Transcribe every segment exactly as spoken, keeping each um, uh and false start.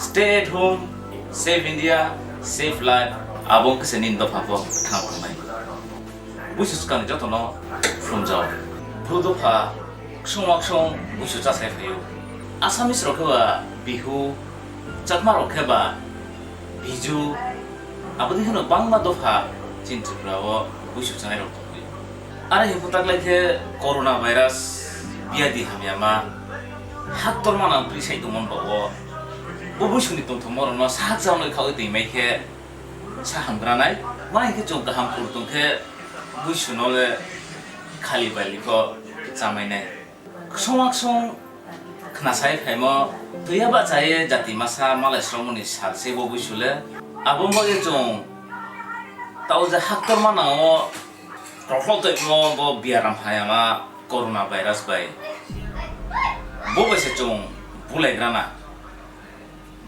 Stay at home, save India, save life, abo khe se nini dopha pho kthang tongnai. Buisu skang ni joto no phrung jao. Bru dopha ksung wa ksung buisu chásai phai ou. Assamese rao khe ba Bihu, Chakma rao khe ba Biju, abo dei khe no bangma dopha chini Tripura wo buisu chánai rao tong ou. Are hing pho taklai khe coronavirus biadi hamyama haktor manang pri sai tongmo ni baoh wo, bo buisu ni tongthamo rao no sahakcha noi khaoh ye toingmai khe sa hamgra nai, ma hing khe chung kaham phur tong khe buisu no le khali baili pho chámai nai. Ksung wa ksung khnasai phaimo, tui ya bahcha ye jati masa malai sromo ni sal se bo buisu le. Abo baoh ye chung taoh je haktor manang wo krokhlo toimo bo biaram hamyama coronavirus bai, bo bai se chung bulaigra na.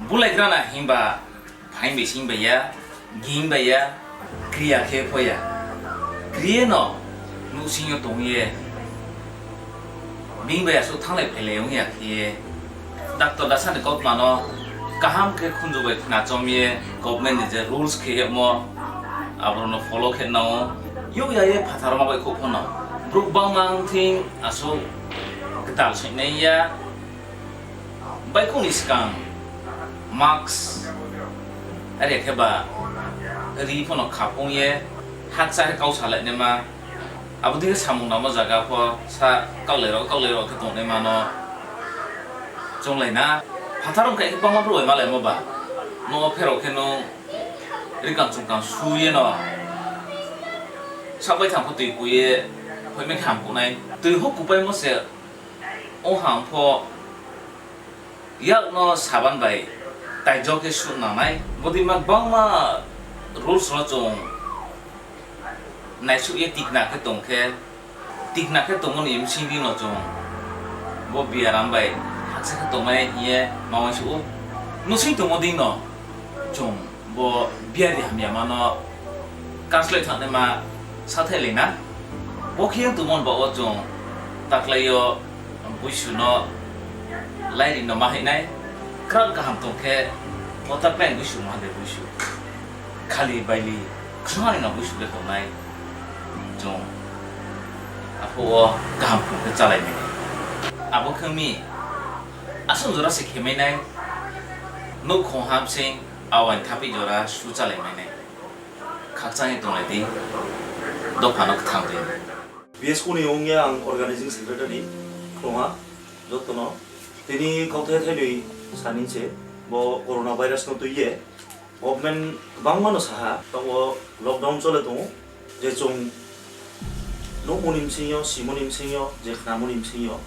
Bulaigra na himba phaing bai sing bai ya, ging bai ya, kriya khe pho ya. Kri ye no nouhsing yo tong ye, bini bai asuh thannglai phailai ong ya khe ye, doctor dasa ni kautma no kaham khe khunju bai khna chom ye, government ni je rules khe yagmo, abo rao no follow khe nang ou. Youh ya ye phathar ma baihkhouh pho no, brouh bangma ong thing asuh kdal soihnai ya. Baihkhouh ni skang mask, are khe ba ri pho no khaphung ye, hakcha khe kau salai naima, abo dei khe samung nangmo zaga pho sa kaulai rao, kaulai rao khe tongnaima no chounglai na. Phathar ong khe bangma brouh bai malaimo ba, no pherao khe nung rikang chungkang su ye no, saoh baithang pho tui ku ye, hoihmai khe hamkuh nai. Tui houh kupaimo se ong ham pho, yak no saban bai taijo khe suh nang nai. Bodei ma gbangma rules no chung naisuh ye tikna khe tong khe, tikna khe tongmo ni bsing di no chung bo biaram bai hakcha khe tongmai hing ye ma uaingsouh ou. Nouhsing tongmo dei no chung bo biadi hamyama no kaslai thanngnaima sathailai na. Bo khe ong tongmo ni baoh wo chung taklai yo buisu no lairi no ma hing nai. Krak kaham tong khe, bo taklai buisu ma de buisu, khali baili ksungha ni no buisu le tongnai. Chung aphuh wo kaham phung khe chálai mai nai. Abo khe ong mi, asong jora se khe mai nai, nouhkhong ha bsing, awaing thaphi jora su chálai mai nai. Khakchang ye tonglai di, dopha no kthang di. BSCO ni ong ye ang organizing secretary, khrungha, joto no. Tini kauthai thainoi sa ni se, bo coronavirus no tui ye, government gbangma no sa ha, taoh wo lockdown chole tong ou, je chung nuhmo ni bsing yo, simo ni bsing yo, je khnamo ni bsing yo,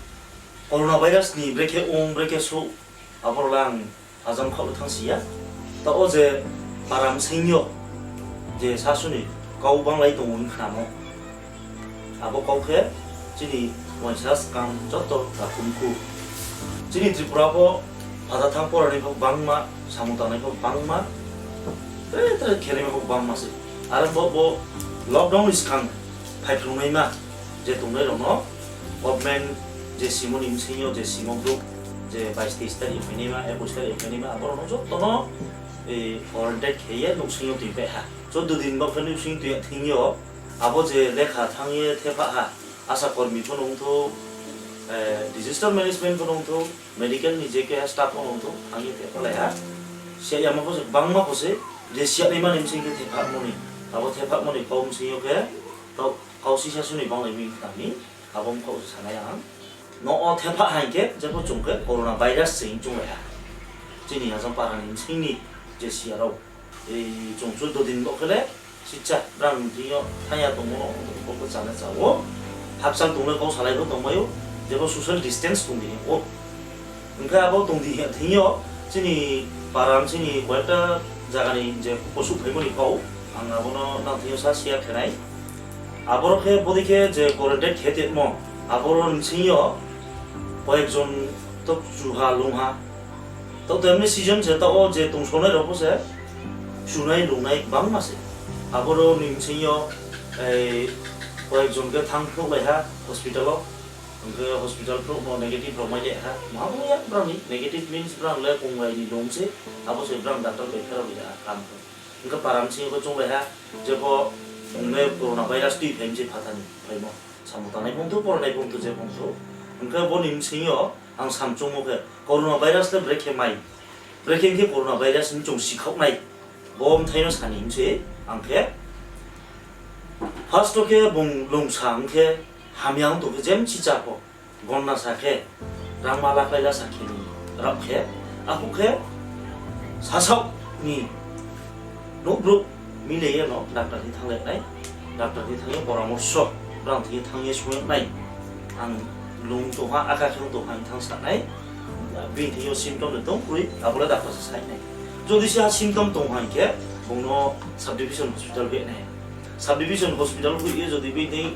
coronavirus ni brekhe ong, brekhe souh, abo rao le ang ajang khaoh le thanngsi ya. Taoh wo je para bsing yo, je sasu ni kau banglai tong ou hing khnamo. Abo kau khe chini uaingsa skang joto takhum khu. Chini Tripura pho phaja thanng pora ni pho gbangma, samung tangnai pho gbangma, tre tre khe naima pho gbangma se. Are bo, bo lockdown ni skang phaiphrungnaima je tongnai rao no government je simo ni bsing yo, je simo brouh, je bais teis tarikh phai naima, ekush tarikh phai naima, abo rao no joto no quarantine khe ye nouhsing yo tuipai ha. Chuddo din baoh khe nouhsing tui ya thing yo, abo je lekha thanng ye thepha ha, asha kormi pho no ongthou, disaster management pho no ongthou, medical ni je keha staff pho no ongthou, thanng ye thephalai ha. Siya yama pho se, gbangma pho se, je siyanaima ni bsing khe thephamo ni, abo thephamo ni kau bsing yo khe, taoh kau sisa suni banglai mi tang mi, abo mkhaoh se sanai ang. No wo thepha haing khe, jepho chung khe coronavirus se hing chounglai ha. Chini ajang para ni bsing ni je siya rao. Chung chuddo din baoh khe le, sisa brang thing yo thang ya tongmo no, bo khe chana cha ou. Hakchal tong le kau salai pho tongmai ou, jepho social distance tong di hing ou. Hing khe abo tong di hing thing yo, chini para bsing ni কয়েকটা zaga ni je posuh phaimo ni kau, ang abo no nang thing yo sa share khe nai. Aboro khe bodei khe je quarantine khe tongmo, aboro bsing yo কয়েকজন to chuha lungha. Taoh to emni season se, taoh wo je tongsonai rao pho se chunai lungnai gbangma se. Aboro ni bsing yo কয়েকজন khe thanng phnuhlai ha hospital wo. Hing khe hospital brouh no negative rao mai le ha. Maha bo ya brang ni negative means brang le kongrai ni lung se. Abo se brang doctor bai pherao ri ha kam khe. Hing khe para bsing yo khe chounglai ha. Je pho bung le coronavirus tui phai mi se phathar ni phaimo. Samung tangnai phung thu, poronai phung thu, je phung thu. Hing khe bo ni bsing yo ang sam choungmo khe coronavirus le brekhe mai. Brekhe hing khe coronavirus ni chung sikhaoh nai. Bo bthai no sa ni hing se ang khe. First o khe bung lungsa hing khe hamya ong tong khe je mchicha pho. Gonna sa khe, rangma laklai la sa khe ni rao khe, aphuh khe sasaoh ni nouh brouh mile ye no doctor ni thanng le nai, doctor ni thanng ye poramorso, brang thing ye thanng ye sung ye nai, ang lung tong ha, aka khe tong ha hing thanng sa nai, bini thing yo symptom le tong kroi, abo le doctor se sai nai. Jodi se ha symptom tong ha hing khe, bung no sub division hospital hoih nai. Sub division hospital hoih ye jodi bini thing,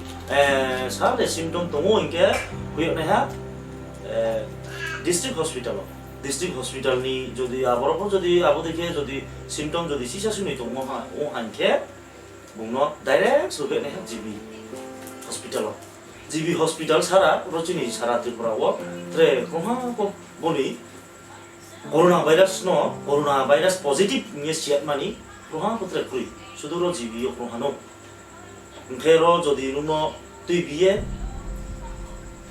sa le symptom tong ou hing khe, hoih nai ha, district hospital o. District hospital ni jodi aboro pho jodi abo dei khe jodi symptom jodi sisa sini tongmo ha, ong ha hing khe, bung no direct se hoih nai ha G B hospital o. G B hospital sara, ro chini sara Tripura wo, tre krungha pho boni coronavirus no, coronavirus positive hing ye siyatmani, krungha pho tre kroi, sudu ro G B yo krungha no. Hing khe ro jodi nung no tuibi ye,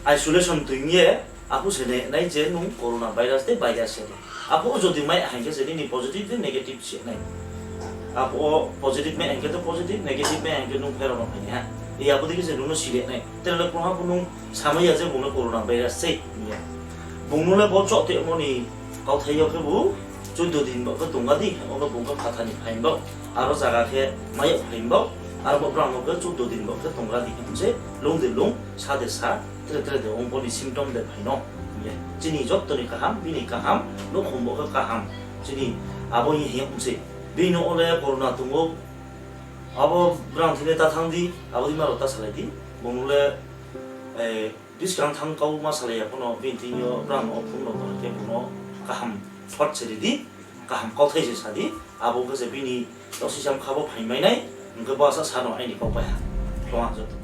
isolation tuibi ye, aphuh se nai nai je nung coronavirus de virus se de. Aphuh wo jodi mai ha hing khe se nini positive de negative se nai. Aphuh wo positive mai ha hing khe to positive, negative mai ha hing khe nung pherao no phai nai ha. E abo dei khe se nung no sile nai. Tre le krungha pho nung samai ya je bung no coronavirus se hing ye. Bung no le bo choh tongmo ni kauthai yo khe bo chuddo din baoh khe tongga di, abo bung khe phathar ni phai baoh, aro zaga khe mai yag phai baoh, aro bo brang no khe chuddo din baoh khe tongga di hing se, lung de lung, sa de sa, tre tre de ong bo ni symptom de phai no. Hing ye chini joto ni kaham, bini kaham, nouhkhong bo khe kaham, chini abo hing ye hing yag se. Bini no o le corona tong ou, abo brang thing le ta thanng di, abo dei ma rao ta salai di, bung no le, buskang thanng kau ma salai ya pho no, bini thing yo brang no o phung no tong khe bung no kaham thought se ri di, kaham kauthai se sa di, abo khe se bini taoh sisam kha bo phai mai nai, hing khe bo asa sa no aini kau pai ha. Khlung ha joto.